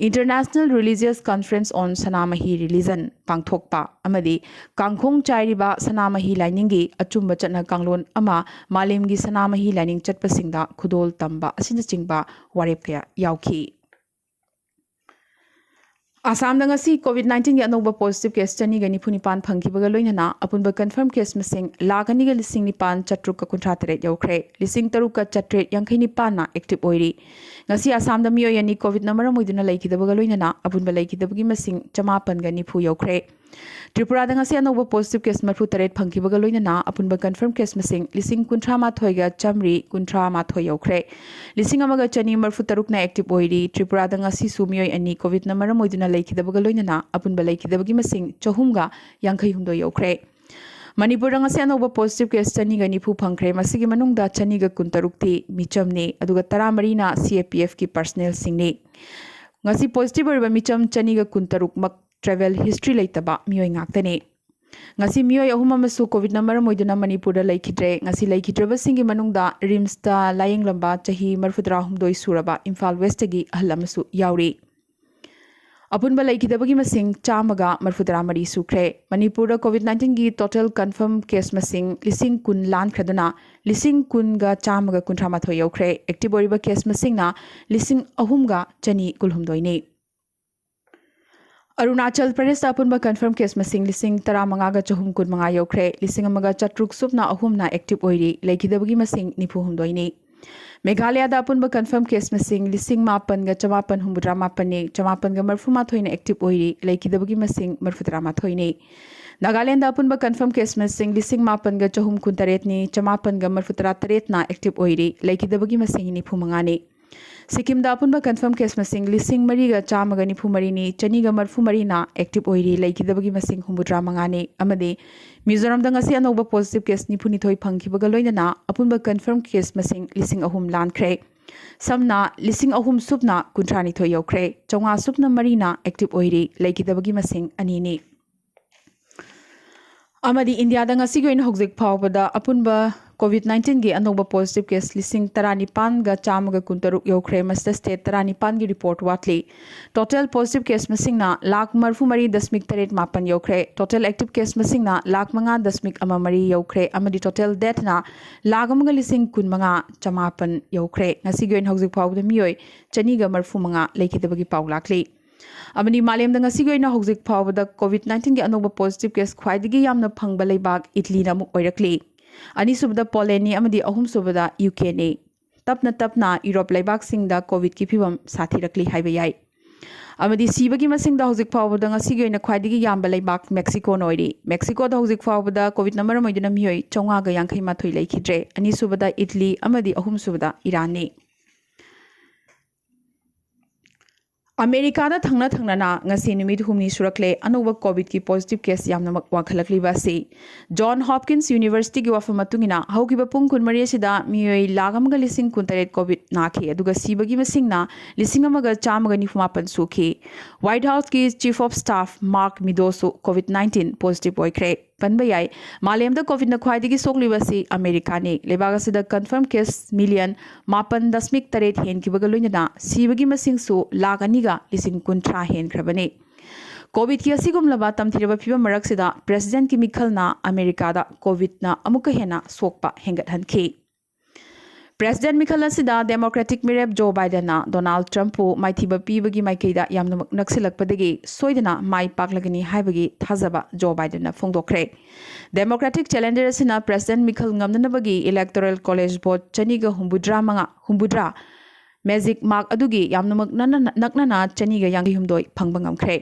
International Religious Conference on Sanamahi Religion ꯄꯥꯡꯊꯣꯛꯄ ꯑꯃꯗꯤ ꯀꯥꯡꯈꯣꯡ ꯆꯥꯏꯔꯤꯕ ꯁꯅꯥꯃꯍꯤ ꯂꯥꯏꯅꯤꯡꯒꯤ ꯑꯆꯨꯝꯕ ꯆꯠꯅ ꯀꯥꯡꯂꯣꯟ ꯑꯃ ꯃꯥꯂꯦꯝꯒꯤ ꯁꯅꯥꯃꯍꯤ ꯂꯥꯏꯅꯤꯡ ꯆꯠꯄꯁꯤꯡꯗ ꯈꯨꯗꯣꯜ ꯇꯝꯕ ꯑꯁꯤꯅꯆꯤꯡꯕ ꯋꯥꯔꯦꯞ ꯀꯌꯥ ꯌꯥꯎꯈꯤ꯫ ꯑꯁꯥꯝꯗ ꯉꯁꯤ ꯀꯣꯚꯤꯗ ꯅꯥꯏꯟꯇꯤꯟꯒꯤ ꯑꯅꯧꯕ ꯄꯣꯖꯤꯇꯤꯚ ꯀꯦꯁ ꯆꯅꯤꯒ ꯅꯤꯐꯨ ꯅꯤꯄꯥꯟ ꯐꯪꯈꯤꯕꯒ ꯂꯣꯏꯅꯅ ꯑꯄꯨꯟꯕ ꯀꯟꯐꯥꯔꯝ ꯀꯦꯁ ꯃꯁꯤꯡ ꯂꯥꯈ ꯑꯅꯤꯒ ꯂꯤꯁꯤꯡ ꯅꯤꯄꯥꯟ ꯆꯥꯇ꯭ꯔꯨꯛꯀ ꯀꯨꯟꯊ꯭ꯔꯥ ꯇꯔꯦꯠ ꯌꯧꯈ꯭ꯔꯦ꯫ ꯂꯤꯁꯤꯡ ꯇꯔꯨꯛꯀ ꯆꯥꯇ꯭ꯔꯦꯠ ꯌꯥꯡꯈꯩ ꯅꯤꯄꯥꯟꯅ ꯑꯦꯛꯇꯤꯚ ꯑꯣꯏꯔꯤ꯫ ꯉꯁꯤ ꯑꯁꯥꯝꯗ ꯃꯤꯑꯣꯏ ꯑꯅꯤ ꯀꯣꯚꯤꯗꯅ ꯃꯔꯝ ꯑꯣꯏꯗꯨꯅ ꯂꯩꯈꯤꯗꯕꯒ ꯂꯣꯏꯅꯅ ꯑꯄꯨꯟꯕ ꯂꯩꯈꯤꯗꯕꯒꯤ ꯃꯁꯤꯡ ꯆꯃꯥꯄꯟꯒ ꯅꯤꯐꯨ ꯌꯧꯈ꯭ꯔꯦ꯫ ꯇ꯭ꯔꯤꯄꯨꯔꯥꯗ ꯉꯁꯤ ꯑꯅꯧꯕ ꯄꯣꯖꯤꯇꯤꯚ ꯀꯦꯁ ꯃꯔꯤꯐꯨ ꯇꯔꯦꯠ ꯐꯪꯈꯤꯕꯒ ꯂꯣꯏꯅꯅ ꯑꯄꯨꯟꯕ ꯀꯟꯐꯥꯔꯝ ꯀꯦꯁ ꯃꯁꯤꯡ ꯂꯤꯁꯤꯡ ꯀꯨꯟꯊ꯭ꯔꯥ ꯃꯥꯊꯣꯏꯒ ꯆꯥꯃꯔꯤ ꯀꯨꯟꯊ꯭ꯔꯥ ꯃꯥꯊꯣꯏ ꯌꯧꯈ꯭ꯔꯦ꯫ ꯂꯤꯁꯤꯡ ꯑꯃꯒ ꯆꯅꯤ ꯃꯔꯤꯐꯨ ꯇꯔꯨꯛꯅ ꯑꯦꯛꯇꯤꯚ ꯑꯣꯏꯔꯤ꯫ ꯇ꯭ꯔꯤꯄꯨꯔꯥꯗ ꯉꯁꯤꯁꯨ ꯃꯤꯑꯣꯏ ꯑꯅꯤ ꯀꯣꯚꯤꯗꯅ ꯃꯔꯝ ꯑꯣꯏꯗꯨꯅ ꯂꯩꯈꯤꯗꯕꯒ ꯂꯣꯏꯅꯅ ꯑꯄꯨꯟꯕ ꯂꯩꯈꯤꯗꯕꯒꯤ ꯃꯁꯤꯡ ꯆꯍꯨꯝꯒ ꯌꯥꯡꯈꯩ ꯍꯨꯝꯗꯣꯏ ꯌꯧꯈ꯭ꯔꯦ꯫ ꯃꯅꯤꯄꯨꯔꯗ ꯉꯁꯤ ꯑꯅꯧꯕ ꯄꯣꯖꯤꯇꯤꯚ ꯀꯦꯁ ꯆꯅꯤꯒ ꯅꯤꯐꯨ ꯐꯪꯈ꯭ꯔꯦ꯫ ꯃꯁꯤꯒꯤ ꯃꯅꯨꯡꯗ ꯆꯅꯤꯒ ꯀꯨꯟꯇꯔꯨꯛꯇꯤ ꯃꯤꯆꯝꯅꯤ, ꯑꯗꯨꯒ ꯇꯔꯥꯃꯔꯤꯅ ꯁꯤ ꯑꯦ ꯄꯤ ꯑꯦꯐꯀꯤ ꯄꯔꯁꯅꯦꯜꯁꯤꯡꯅꯤ꯫ ꯉꯁꯤ ꯄꯣꯖꯤꯇꯤꯚ ꯑꯣꯏꯔꯤꯕ ꯃꯤꯆꯝ ꯆꯅꯤꯒ ꯀꯨꯟꯇꯔꯨꯛꯃꯛ ꯇ꯭ꯔꯦꯚꯦꯜ ꯍꯤꯁꯇ꯭ꯔꯤ ꯂꯩꯇꯕ ꯃꯤꯑꯣꯏ ꯉꯥꯛꯇꯅꯤ꯫ ꯉꯁꯤ ꯃꯤꯑꯣꯏ ꯑꯍꯨꯝ ꯑꯃꯁꯨ ꯀꯣꯚꯤꯗꯅ ꯃꯔꯝ ꯑꯣꯏꯗꯨꯅ ꯃꯅꯤꯄꯨꯔꯗ ꯂꯩꯈꯤꯗ꯭ꯔꯦ꯫ ꯉꯁꯤ ꯂꯩꯈꯤꯗ꯭ꯔꯕꯁꯤꯡꯒꯤ ꯃꯅꯨꯡꯗ ꯔꯤꯝꯁꯇ ꯂꯥꯌꯦꯡꯂꯝꯕ ꯆꯍꯤ ꯃꯔꯤꯐꯨꯇꯔꯥꯍꯨꯝꯗꯣꯏ ꯁꯨꯔꯕ ꯏꯝꯐꯥꯜ ꯋꯦꯁꯇꯒꯤ ꯑꯍꯜ ꯑꯃꯁꯨ ꯌꯥꯎꯔꯤ꯫ ꯑꯄꯨꯟꯕ ꯂꯩꯈꯤꯗꯕꯒꯤ ꯃꯁꯤꯡ ꯆꯥꯝꯃꯒ ꯃꯔꯤꯐꯨꯇꯔꯥ ꯃꯔꯤ ꯁꯨꯈ꯭ꯔꯦ꯫ ꯃꯅꯤꯄꯨꯔꯗ ꯀꯣꯚꯤꯗ ꯅꯥꯏꯟꯇꯤꯟꯒꯤ ꯇꯣꯇꯦꯜ ꯀꯟꯐꯥꯔꯝ ꯀꯦꯁ ꯃꯁꯤꯡ ꯂꯤꯁꯤꯡ ꯀꯨꯟ ꯂꯥꯟꯈ꯭ꯔꯗꯨꯅ ꯂꯤꯁꯤꯡ ꯀꯨꯟꯒ ꯆꯥꯝꯃꯒ ꯀꯨꯟꯊ꯭ꯔꯥ ꯃꯥꯊꯣꯏ ꯌꯧꯈ꯭ꯔꯦ꯫ ꯑꯦꯛꯇꯤꯚ ꯑꯣꯏꯔꯤꯕ ꯀꯦꯁ ꯃꯁꯤꯡꯅ ꯂꯤꯁꯤꯡ ꯑꯍꯨꯝꯒ ꯆꯅꯤ ꯀꯨꯟꯍꯨꯝꯗꯣꯏꯅꯤ꯫ ꯑꯔꯨꯅꯥꯆꯜ ꯄ꯭ꯔꯗꯦꯁꯇ ꯑꯄꯨꯟꯕ ꯀꯟꯐꯥꯔꯝ ꯀꯦꯁ ꯃꯁꯤꯡ ꯂꯤꯁꯤꯡ ꯇꯔꯥꯃꯉꯥꯒ ꯆꯍꯨꯝ ꯀꯨꯟꯃꯉꯥ ꯌꯧꯈ꯭ꯔꯦ꯫ ꯂꯤꯁꯤꯡ ꯑꯃꯒ ꯆꯥꯇ꯭ꯔꯨꯛ ꯁꯨꯞꯅ ꯑꯍꯨꯝꯅ ꯑꯦꯛꯇꯤꯚ ꯑꯣꯏꯔꯤ꯫ ꯂꯩꯈꯤꯗꯕꯒꯤ ꯃꯁꯤꯡ ꯅꯤꯐꯨ ꯍꯨꯝꯗꯣꯏꯅꯤ꯫ ꯃꯦꯘꯥꯂꯌꯥꯗ ꯑꯄꯨꯟꯕ ꯀꯟꯐꯥꯔꯝ ꯀꯦꯁ ꯃꯁꯤꯡ ꯂꯤꯁꯤꯡ ꯃꯥꯄꯟꯒ ꯆꯃꯥꯄꯟ ꯍꯨꯝꯐꯨꯇꯔꯥ ꯃꯥꯄꯟꯅꯤ꯫ ꯆꯃꯥꯄꯟꯒ ꯃꯔꯤꯐꯨ ꯃꯥꯊꯣꯏꯅ ꯑꯦꯛꯇꯤꯚ ꯑꯣꯏꯔꯤ꯫ ꯂꯩꯈꯤꯗꯕꯒꯤ ꯃꯁꯤꯡ ꯃꯔꯤꯐꯨꯇꯔꯥ ꯃꯥꯊꯣꯏꯅꯤ꯫ ꯅꯥꯒꯥꯂꯦꯟꯗ ꯑꯄꯨꯟꯕ ꯀꯟꯐꯥꯔꯝ ꯀꯦꯁ ꯃꯁꯤꯡ ꯂꯤꯁꯤꯡ ꯃꯥꯄꯟꯒ ꯆꯍꯨꯝ ꯀꯨꯟꯇꯔꯦꯠꯅꯤ꯫ ꯆꯃꯥꯄꯟꯒ ꯃꯔꯤꯐꯨꯇꯔꯥ ꯇꯔꯦꯠꯅ ꯑꯦꯛꯇꯤꯚ ꯑꯣꯏꯔꯤ꯫ ꯂꯩꯈꯤꯗꯕꯒꯤ ꯃꯁꯤꯡ ꯅꯤꯐꯨ ꯃꯉꯥꯅꯤ꯫ ꯁꯤꯛꯀꯤꯝꯗ ꯑꯄꯨꯟꯕ ꯀꯟꯐꯥꯔꯝ ꯀꯦꯁ ꯃꯁꯤꯡ ꯂꯤꯁꯤꯡ ꯃꯔꯤꯒ ꯆꯥꯝꯃꯒ ꯅꯤꯐꯨ ꯃꯔꯤꯅꯤ, ꯆꯅꯤꯒ ꯃꯔꯤꯐꯨ ꯃꯔꯤꯅ ꯑꯦꯛꯇꯤꯚ ꯑꯣꯏꯔꯤ꯫ ꯂꯩꯈꯤꯗꯕꯒꯤ ꯃꯁꯤꯡ ꯍꯨꯝꯐꯨꯇꯔꯥ ꯃꯉꯥꯅꯤ꯫ ꯑꯃꯗꯤ ꯃꯤꯖꯣꯔꯥꯝꯗ ꯉꯁꯤ ꯑꯅꯧꯕ ꯄꯣꯖꯤꯇꯤꯚ ꯀꯦꯁ ꯅꯤꯐꯨꯅꯤꯊꯣꯏ ꯐꯪꯈꯤꯕꯒ ꯂꯣꯏꯅꯅ ꯑꯄꯨꯟꯕ ꯀꯟꯐꯥꯔꯝ ꯀꯦꯁ ꯃꯁꯤꯡ ꯂꯤꯁꯤꯡ ꯑꯍꯨꯝ ꯂꯥꯟꯈ꯭ꯔꯦ꯫ ꯁꯝꯅ ꯂꯤꯁꯤꯡ ꯑꯍꯨꯝ ꯁꯨꯞꯅ ꯀꯨꯟꯊ꯭ꯔꯥꯅꯤꯊꯣꯏ ꯌꯧꯈ꯭ꯔꯦ꯫ ꯆꯥꯝꯃꯉꯥ ꯁꯨꯞꯅ ꯃꯔꯤꯅ ꯑꯦꯛꯇꯤꯚ ꯑꯣꯏꯔꯤ꯫ ꯂꯩꯈꯤꯗꯕꯒꯤ ꯃꯁꯤꯡ ꯑꯅꯤꯅꯤ꯫ ꯑꯃꯗꯤ ꯏꯟꯗꯤꯌꯥꯗ ꯉꯁꯤꯒꯤ ꯑꯣꯏꯅ ꯍꯧꯖꯤꯛ ꯐꯥꯎꯕꯗ ꯑꯄꯨꯟꯕ ꯀꯣꯚꯤꯗ ꯅꯥꯏꯟꯇꯤꯟꯒꯤ ꯑꯅꯧꯕ ꯄꯣꯖꯤꯇꯤꯚ ꯀꯦꯁ ꯂꯤꯁꯤꯡ ꯇꯔꯥꯅꯤꯄꯥꯟꯒ ꯆꯥꯝꯃꯒ ꯀꯨꯟꯇꯔꯨꯛ ꯌꯧꯈ꯭ꯔꯦ꯫ ꯃꯁꯤꯗ ꯁ꯭ꯇꯦꯠ ꯇꯔꯥꯅꯤꯄꯥꯟꯒꯤ ꯔꯤꯄꯣꯔꯠ ꯋꯥꯠꯂꯤ꯫ ꯇꯣꯇꯦꯜ ꯄꯣꯖꯤꯇꯤꯚ ꯀꯦꯁ ꯃꯁꯤꯡꯅ ꯂꯥꯈ ꯃꯔꯤꯐꯨ ꯃꯔꯤ ꯗꯁꯃꯤꯛ ꯇꯔꯦꯠ ꯃꯥꯄꯟ ꯌꯧꯈ꯭ꯔꯦ꯫ ꯇꯣꯇꯦꯜ ꯑꯦꯛꯇꯤꯚ ꯀꯦꯁ ꯃꯁꯤꯡꯅ ꯂꯥꯈ ꯃꯉꯥ ꯗꯁꯃꯤꯛ ꯑꯃ ꯃꯔꯤ ꯌꯧꯈ꯭ꯔꯦ꯫ ꯑꯃꯗꯤ ꯇꯣꯇꯦꯜ ꯗꯦꯠꯅ ꯂꯥꯈ ꯑꯃꯒ ꯂꯤꯁꯤꯡ ꯀꯨꯟꯃꯉꯥ ꯆꯃꯥꯄꯟ ꯌꯧꯈ꯭ꯔꯦ꯫ ꯉꯁꯤꯒꯤ ꯑꯣꯏꯅ ꯍꯧꯖꯤꯛ ꯐꯥꯎꯕꯗ ꯃꯤꯑꯣꯏ ꯆꯅꯤꯒ ꯃꯔꯤꯐꯨ ꯃꯉꯥ ꯂꯩꯈꯤꯗꯕꯒꯤ ꯄꯥꯎ ꯂꯥꯛꯂꯤ꯫ ꯑꯃꯗꯤ ꯃꯥꯂꯦꯝꯗ ꯉꯁꯤꯒꯤ ꯑꯣꯏꯅ ꯍꯧꯖꯤꯛ ꯐꯥꯎꯕꯗ COVID nineteen ꯒꯤ ꯑꯅꯧꯕ positive case ꯈ꯭ꯋꯥꯏꯗꯒꯤ ꯌꯥꯝꯅ ꯐꯪꯕ ꯂꯩꯕꯥꯛ ꯏꯇꯂꯤꯅ ꯑꯃꯨꯛ ꯑꯣꯏꯔꯛꯂꯤ꯫ ꯑꯅꯤꯁꯨꯕꯗ ꯄꯣꯂꯦꯟꯅꯤ ꯑꯃꯗꯤ ꯑꯍꯨꯝꯁꯨꯕꯗ ꯌꯨꯀꯦꯅꯤ꯫ ꯇꯞꯅ ꯇꯞꯅ ꯌꯨꯔꯣꯞ ꯂꯩꯕꯥꯛꯁꯤꯡꯗ COVID ꯀꯤ ꯐꯤꯕꯝ ꯁꯥꯊꯤꯔꯛꯂꯤ ꯍꯥꯏꯕ ꯌꯥꯏ꯫ ꯑꯃꯗꯤ ꯁꯤꯕꯒꯤ ꯃꯁꯤꯡꯗ ꯍꯧꯖꯤꯛ ꯐꯥꯎꯕꯗ ꯉꯁꯤꯒꯤ ꯑꯣꯏꯅ ꯈ꯭ꯋꯥꯏꯗꯒꯤ ꯌꯥꯝꯕ ꯂꯩꯕꯥꯛ ꯃꯦꯛꯁꯤꯀꯣꯅ ꯑꯣꯏꯔꯤ꯫ ꯃꯦꯛꯁꯤꯀꯣꯗ ꯍꯧꯖꯤꯛ ꯐꯥꯎꯕꯗ COVID ꯅ ꯃꯔꯝ ꯑꯣꯏꯗꯨꯅ ꯃꯤꯑꯣꯏ ꯆꯥꯝꯃꯉꯥꯒ ꯌꯥꯡꯈꯩ ꯃꯥꯊꯣꯏ ꯂꯩꯈꯤꯗ꯭ꯔꯦ꯫ ꯑꯅꯤꯁꯨꯕꯗ ꯏꯇꯂꯤ ꯑꯃꯗꯤ ꯑꯍꯨꯝꯁꯨꯕꯗ ꯏꯔꯥꯟꯅꯤ꯫ ꯑꯃꯦꯔꯤꯀꯥꯗ ꯊꯪꯅ ꯊꯪꯅꯅ ꯉꯁꯤ ꯅꯨꯃꯤꯠ ꯍꯨꯝꯅꯤ ꯁꯨꯔꯛꯂꯦ ꯑꯅꯧꯕ COVID ꯀꯤ positive case ꯌꯥꯝꯅꯃꯛ ꯋꯥꯡꯈꯠꯂꯛꯂꯤꯕ ꯑꯁꯤ꯫ ꯖꯣꯟ ꯍꯣꯞꯀꯤꯟꯁ ꯌꯨꯅꯤꯚꯔꯁꯤꯇꯤꯒꯤ ꯋꯥꯐꯝ ꯃꯇꯨꯡ ꯏꯟꯅ ꯍꯧꯈꯤꯕ ꯄꯨꯡ ꯀꯨꯟꯃꯔꯤ ꯑꯁꯤꯗ ꯃꯤꯑꯣꯏ ꯂꯥꯈ ꯑꯃꯒ ꯂꯤꯁꯤꯡ ꯀꯨꯟꯇꯔꯦꯠ COVID ꯅꯥꯈꯤ, ꯑꯗꯨꯒ ꯁꯤꯕꯒꯤ ꯃꯁꯤꯡꯅ ꯂꯤꯁꯤꯡ ꯑꯃꯒ ꯆꯥꯝꯃꯒ ꯅꯤꯐꯨ ꯃꯥꯄꯟ ꯁꯨꯈꯤ꯫ White House ꯀꯤ Chief of Staff Mark Meadows ꯁꯨ COVID nineteen positive ꯑꯣꯏꯈ꯭ꯔꯦ꯫ ꯄꯟꯕ ꯌꯥꯏ, ꯃꯥꯂꯦꯝꯗ COVID ꯅ ꯈ꯭ꯋꯥꯏꯗꯒꯤ ꯁꯣꯛꯂꯤꯕ ꯑꯁꯤ ꯑꯃꯦꯔꯤꯀꯥꯅꯤ꯫ ꯂꯩꯕꯥꯛ ꯑꯁꯤꯗ confirm case million ꯃꯥꯄꯟ ꯗꯁꯃꯤꯛ ꯇꯔꯦꯠ ꯍꯦꯟꯈꯤꯕꯒ ꯂꯣꯏꯅꯅ ꯁꯤꯕꯒꯤ ꯃꯁꯤꯡꯁꯨ ꯂꯥꯈ ꯑꯅꯤꯒ ꯂꯤꯁꯤꯡ ꯀꯨꯟꯊ꯭ꯔꯥ ꯍꯦꯟꯈ꯭ꯔꯕꯅꯤ꯫ COVID ꯀꯤ ꯑꯁꯤꯒꯨꯝꯂꯕ ꯇꯝꯊꯤꯔꯕ ꯐꯤꯕꯝ ꯃꯔꯛꯁꯤꯗ President ꯀꯤ ꯃꯤꯈꯜꯅ ꯑꯃꯦꯔꯤꯀꯥꯗ COVID ꯅ ꯑꯃꯨꯛꯀ ꯍꯦꯟꯅ ꯁꯣꯛꯄ ꯍꯦꯟꯒꯠꯍꯟꯈꯤ꯫ President ꯃꯤꯈꯜ ꯑꯁꯤꯗ Democratic ꯃꯤꯔꯦꯞ ꯖꯣ ꯕꯥꯏꯗꯟꯅ ꯗꯣꯅꯥꯜꯗ ꯇ꯭ꯔꯝꯞꯄꯨ ꯃꯥꯏꯊꯤꯕ ꯄꯤꯕꯒꯤ ꯃꯥꯏꯀꯩꯗ ꯌꯥꯝꯅꯃꯛ ꯅꯛꯁꯤꯜꯂꯛꯄꯗꯒꯤ ꯁꯣꯏꯗꯅ ꯃꯥꯏ ꯄꯥꯛꯂꯒꯅꯤ ꯍꯥꯏꯕꯒꯤ ꯊꯥꯖꯕ ꯖꯣ ꯕꯥꯏꯗꯟꯅ ꯐꯣꯡꯗꯣꯛꯈ꯭ꯔꯦ꯫ Democratic challenger ꯑꯁꯤꯅ President ꯃꯤꯈꯜ ꯉꯝꯅꯅꯕꯒꯤ Electoral College vote ꯆꯅꯤꯒ ꯍꯨꯝꯐꯨꯇꯔꯥ ꯃꯉꯥ, ꯍꯨꯝꯐꯨꯇꯔꯥ, magic mark ꯑꯗꯨꯒꯤ ꯌꯥꯝꯅꯃꯛ ꯅꯛꯅꯅ, ꯅꯛꯅꯅ ꯆꯅꯤꯒ ꯌꯥꯡꯈꯩ ꯍꯨꯝꯗꯣꯏ ꯐꯪꯕ ꯉꯝꯈ꯭ꯔꯦ꯫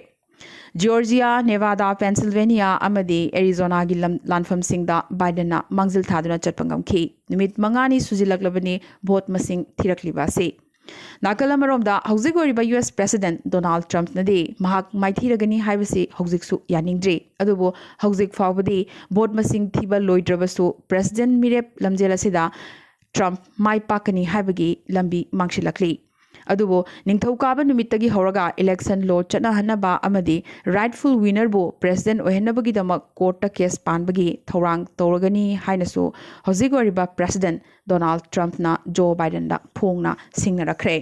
ꯖꯣꯔꯖꯤꯌꯥ, ꯅꯦꯚꯥꯗꯥ, ꯄꯦꯟꯁꯤꯜꯚꯦꯅꯤꯌꯥ ꯑꯃꯗꯤ ꯑꯦꯔꯤꯖꯣꯅꯥꯒꯤ ꯂꯝ-, ꯂꯥꯟꯐꯝꯁꯤꯡꯗ ꯕꯥꯏꯗꯟꯅ ꯃꯥꯡꯖꯤꯜ ꯊꯥꯗꯨꯅ ꯆꯠꯄ ꯉꯝꯈꯤ꯫ ꯅꯨꯃꯤꯠ ꯃꯉꯥꯅꯤ ꯁꯨꯖꯤꯜꯂꯛꯂꯕꯅꯤ vote ꯃꯁꯤꯡ ꯊꯤꯔꯛꯂꯤꯕ ꯑꯁꯤ꯫ ꯅꯥꯀꯜ ꯑꯃꯔꯣꯝꯗ, ꯍꯧꯖꯤꯛ ꯑꯣꯏꯔꯤꯕ US President ꯗꯣꯅꯥꯜꯗ ꯇ꯭ꯔꯝꯞꯅꯗꯤ ꯃꯍꯥꯛ ꯃꯥꯏꯊꯤꯔꯒꯅꯤ ꯍꯥꯏꯕꯁꯤ ꯍꯧꯖꯤꯛꯁꯨ ꯌꯥꯅꯤꯡꯗ꯭ꯔꯤ꯫ ꯑꯗꯨꯕꯨ ꯍꯧꯖꯤꯛ ꯐꯥꯎꯕꯗꯤ vote ꯃꯁꯤꯡ ꯊꯤꯕ ꯂꯣꯏꯗ꯭ꯔꯕꯁꯨ, President ꯃꯤꯔꯦꯞ ꯂꯝꯖꯦꯜ ꯑꯁꯤꯗ ꯇ꯭ꯔꯝꯞ ꯃꯥꯏ ꯄꯥꯛꯀꯅꯤ ꯍꯥꯏꯕꯒꯤ ꯂꯝꯕꯤ ꯃꯥꯡꯁꯤꯜꯂꯛꯂꯤ꯫ ꯑꯗꯨꯕꯨ ꯅꯤꯡꯊꯧꯀꯥꯕ ꯅꯨꯃꯤꯠꯇꯒꯤ ꯍꯧꯔꯒ election law ꯆꯠꯅꯍꯟꯅꯕ ꯑꯃꯗꯤ rightful winner ꯕꯨ President ꯑꯣꯏꯍꯟꯅꯕꯒꯤꯗꯃꯛ court ꯇ case ꯄꯥꯟꯕꯒꯤ ꯊꯧꯔꯥꯡ ꯇꯧꯔꯒꯅꯤ ꯍꯥꯏꯅꯁꯨ ꯍꯧꯖꯤꯛ ꯑꯣꯏꯔꯤꯕ President ꯗꯣꯅꯥꯜꯗ ꯇ꯭ꯔꯝꯞꯅ ꯖꯣ ꯕꯥꯏꯗꯟꯗ ꯐꯣꯡꯅ ꯁꯤꯡꯅꯔꯛꯈ꯭ꯔꯦ꯫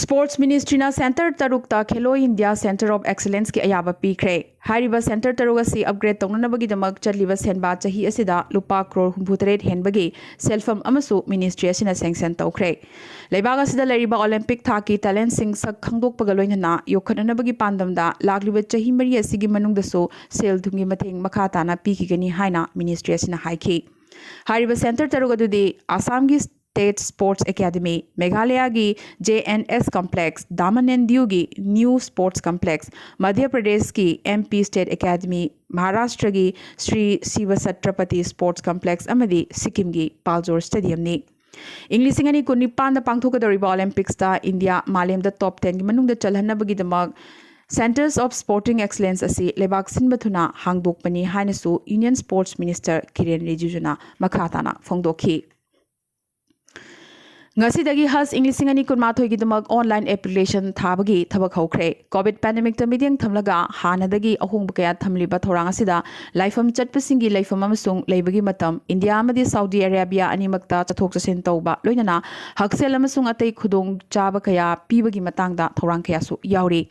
Sports Ministry ꯅ centre ꯇꯔꯨꯛꯇ Khelo India Centre of Excellence ꯀꯤ ꯑꯌꯥꯕ ꯄꯤꯈ꯭ꯔꯦ꯫ ꯍꯥꯏꯔꯤꯕ centre ꯇꯔꯨꯛ ꯑꯁꯤ upgrade ꯇꯧꯅꯅꯕꯒꯤꯗꯃꯛ ꯆꯠꯂꯤꯕ ꯁꯦꯟꯕꯥ ꯆꯍꯤ ꯑꯁꯤꯗ ꯂꯨꯄꯥ ꯀ꯭ꯔꯣꯔ ꯍꯨꯝꯐꯨꯇꯔꯦꯠ ꯍꯦꯟꯕꯒꯤ ꯁꯦꯜꯐꯝ ꯑꯃꯁꯨ ministry ꯑꯁꯤꯅ sanction ꯇꯧꯈ꯭ꯔꯦ꯫ ꯂꯩꯕꯥꯛ ꯑꯁꯤꯗ ꯂꯩꯔꯤꯕ Olympic ꯊꯥꯛꯀꯤ talent ꯁꯤꯡ ꯁꯛ ꯈꯪꯗꯣꯛꯄꯒ ꯂꯣꯏꯅꯅ ꯌꯣꯛꯈꯠꯅꯅꯕꯒꯤ ꯄꯥꯟꯗꯝꯗ ꯂꯥꯛꯂꯤꯕ ꯆꯍꯤ ꯃꯔꯤ ꯑꯁꯤꯒꯤ ꯃꯅꯨꯡꯗꯁꯨ ꯁꯦꯜ ꯊꯨꯝꯒꯤ ꯃꯇꯦꯡ ꯃꯈꯥ ꯇꯥꯅ ꯄꯤꯈꯤꯒꯅꯤ ꯍꯥꯏꯅ ministry ꯑꯁꯤꯅ ꯍꯥꯏꯈꯤ꯫ ꯍꯥꯏꯔꯤꯕ centre ꯇꯔꯨꯛ ꯑꯗꯨꯗꯤ ꯑꯁꯥꯝꯒꯤ State Sports Academy, ꯃꯦꯘꯥꯂꯌꯥꯒꯤ J N S Complex, Daman and ꯗꯤꯌꯨꯒꯤ New Sports Complex, ꯃꯙ꯭ꯌ ꯄ꯭ꯔꯗꯦꯁꯀꯤ M P State Academy, ꯃꯍꯥꯔꯥꯁꯇ꯭ꯔꯒꯤ ꯁ꯭ꯔꯤ ꯁꯤꯕ ꯁꯇ꯭ꯔꯄꯇꯤ Sports Complex ꯑꯃꯗꯤ ꯁꯤꯛꯀꯤꯝꯒꯤ ꯄꯥꯜꯖꯣꯔ Stadium ꯅꯤ꯫ ꯏꯪ ꯂꯤꯁꯤꯡ ꯑꯅꯤ ꯀꯨꯟꯅꯤꯄꯥꯟꯗ ꯄꯥꯡꯊꯣꯛꯀꯗꯧꯔꯤꯕ Olympics ꯇ ꯏꯟꯗꯤꯌꯥ ꯃꯥꯂꯦꯝꯗ top ten ꯒꯤ ꯃꯅꯨꯡꯗ ꯆꯜꯍꯟꯅꯕꯒꯤꯗꯃꯛ Centres of Sporting Excellence ꯑꯁꯤ ꯂꯩꯕꯥꯛ ꯁꯤꯟꯕ ꯊꯨꯅ ꯍꯥꯡꯗꯣꯛꯄꯅꯤ ꯍꯥꯏꯅꯁꯨ Union Sports Minister ꯀꯤꯔꯦꯟ ꯔꯤꯖꯤꯖꯨꯅ ꯃꯈꯥ ꯇꯥꯅ ꯐꯣꯡꯗꯣꯛꯈꯤ꯫ ꯉꯁꯤꯗꯒꯤ ꯍꯖ ꯏꯪ ꯂꯤꯁꯤꯡ ꯑꯅꯤ ꯀꯨꯟꯃꯥꯊꯣꯏꯒꯤꯗꯃꯛ online application ꯊꯥꯕꯒꯤ ꯊꯕꯛ ꯍꯧꯈ꯭ꯔꯦ꯫ Covid pandemic ꯇ ꯃꯤꯠꯌꯦꯡ ꯊꯝꯂꯒ ꯍꯥꯟꯅꯗꯒꯤ ꯑꯍꯣꯡꯕ ꯀꯌꯥ ꯊꯝꯂꯤꯕ ꯊꯧꯔꯥꯡ ꯑꯁꯤꯗ ꯂꯥꯏꯐꯝ ꯆꯠꯄꯁꯤꯡꯒꯤ ꯂꯩꯐꯝ ꯑꯃꯁꯨꯡ ꯂꯩꯕꯒꯤ ꯃꯇꯝ, ꯏꯟꯗꯤꯌꯥ ꯑꯃꯗꯤ ꯁꯥꯎꯗꯤ ꯑꯔꯥꯕꯤꯌꯥ ꯑꯅꯤꯃꯛꯇ ꯆꯠꯊꯣꯛ ꯆꯠꯁꯤꯟ ꯇꯧꯕ, ꯂꯣꯏꯅꯅ ꯍꯛꯁꯦꯜ ꯑꯃꯁꯨꯡ ꯑꯇꯩ ꯈꯨꯗꯣꯡꯆꯥꯕ ꯀꯌꯥ ꯄꯤꯕꯒꯤ ꯃꯇꯥꯡꯗ ꯊꯧꯔꯥꯡ ꯀꯌꯥꯁꯨ ꯌꯥꯎꯔꯤ꯫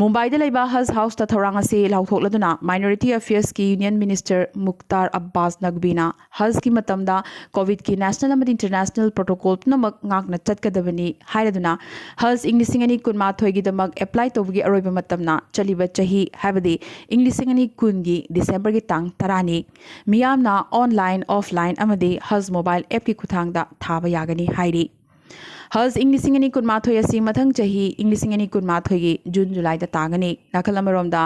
ꯃꯨꯝꯕꯥꯏꯗ ꯂꯩꯕ ꯍꯖ ꯍꯥꯎꯁꯇ ꯊꯧꯔꯥꯡ ꯑꯁꯤ ꯂꯥꯎꯊꯣꯛꯂꯗꯨꯅ Minority Affairs ꯀꯤ Union Minister ꯃꯨꯛꯇꯥꯔ ꯑꯕꯥꯁ ꯅꯛꯕꯤꯅ ꯍꯖꯀꯤ ꯃꯇꯝꯗ Covid ꯀꯤ national ꯑꯃꯗꯤ international protocol ꯄꯨꯝꯅꯃꯛ ꯉꯥꯛꯅ ꯆꯠꯀꯗꯕꯅꯤ ꯍꯥꯏꯔꯗꯨꯅ, ꯍꯖ ꯏꯪ ꯂꯤꯁꯤꯡ ꯑꯅꯤ ꯀꯨꯟꯃꯥꯊꯣꯏꯒꯤꯗꯃꯛ apply ꯇꯧꯕꯒꯤ ꯑꯔꯣꯏꯕ ꯃꯇꯝꯅ ꯆꯠꯂꯤꯕ ꯆꯍꯤ, ꯍꯥꯏꯕꯗꯤ ꯏꯪ ꯂꯤꯁꯤꯡ ꯑꯅꯤ ꯀꯨꯟꯒꯤ December ꯒꯤ ꯇꯥꯡ ꯇꯔꯥꯅꯤ꯫ ꯃꯤꯌꯥꯝꯅ online, offline ꯑꯃꯗꯤ ꯍꯖ mobile app ꯀꯤ ꯈꯨꯠꯊꯥꯡꯗ ꯊꯥꯕ ꯌꯥꯒꯅꯤ ꯍꯥꯏꯔꯤ꯫ ꯍꯖ ꯏꯪ ꯂꯤꯁꯤꯡ ꯑꯅꯤ ꯀꯨꯟꯃꯥꯊꯣꯏ ꯑꯁꯤ ꯃꯊꯪ ꯆꯍꯤ ꯏꯪ ꯂꯤꯁꯤꯡ ꯑꯅꯤ ꯀꯨꯟꯃꯥꯊꯣꯏꯒꯤ June, July ꯗ ꯇꯥꯒꯅꯤ꯫ ꯅꯥꯀꯜ ꯑꯃꯔꯣꯝꯗ,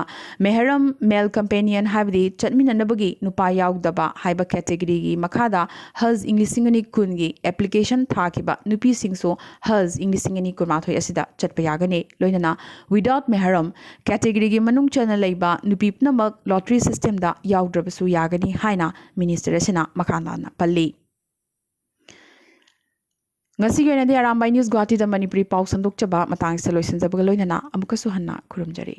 ꯃꯦꯍꯔꯝ, male companion, ꯍꯥꯏꯕꯗꯤ ꯆꯠꯃꯤꯟꯅꯅꯕꯒꯤ ꯅꯨꯄꯥ ꯌꯥꯎꯗꯕ ꯍꯥꯏꯕ category ꯒꯤ ꯃꯈꯥꯗ ꯍꯖ ꯏꯪ ꯂꯤꯁꯤꯡ ꯑꯅꯤ ꯀꯨꯟꯒꯤ application ꯊꯥꯈꯤꯕ ꯅꯨꯄꯤꯁꯤꯡꯁꯨ ꯍꯖ ꯏꯪ ꯂꯤꯁꯤꯡ ꯑꯅꯤ ꯀꯨꯟꯃꯥꯊꯣꯏ ꯑꯁꯤꯗ ꯆꯠꯄ ꯌꯥꯒꯅꯤ꯫ ꯂꯣꯏꯅꯅ without ꯃꯦꯍꯔꯝ category ꯒꯤ ꯃꯅꯨꯡ ꯆꯟꯅ ꯂꯩꯕ ꯅꯨꯄꯤ ꯄꯨꯝꯅꯃꯛ lottery system ꯗ ꯌꯥꯎꯗ꯭ꯔꯕꯁꯨ ꯌꯥꯒꯅꯤ ꯍꯥꯏꯅ minister ꯑꯁꯤꯅ ꯃꯈꯥ ꯇꯥꯅ ꯄꯜꯂꯤ꯫ ꯉꯁꯤꯒꯤ ꯑꯣꯏꯅꯗꯤ ꯑꯔꯥꯝꯕꯥꯏ News ꯒꯨꯋꯥꯍꯥꯇꯤꯗ ꯃꯅꯤꯄꯨꯔꯤ ꯄꯥꯎ ꯁꯟꯗꯣꯛꯆꯕ ꯃꯇꯥꯡꯁꯤꯗ ꯂꯣꯏꯁꯤꯟꯖꯕꯒ ꯂꯣꯏꯅꯅ ꯑꯃꯨꯛꯀꯁꯨ ꯍꯟꯅ ꯈꯨꯔꯨꯝꯖꯔꯤ꯫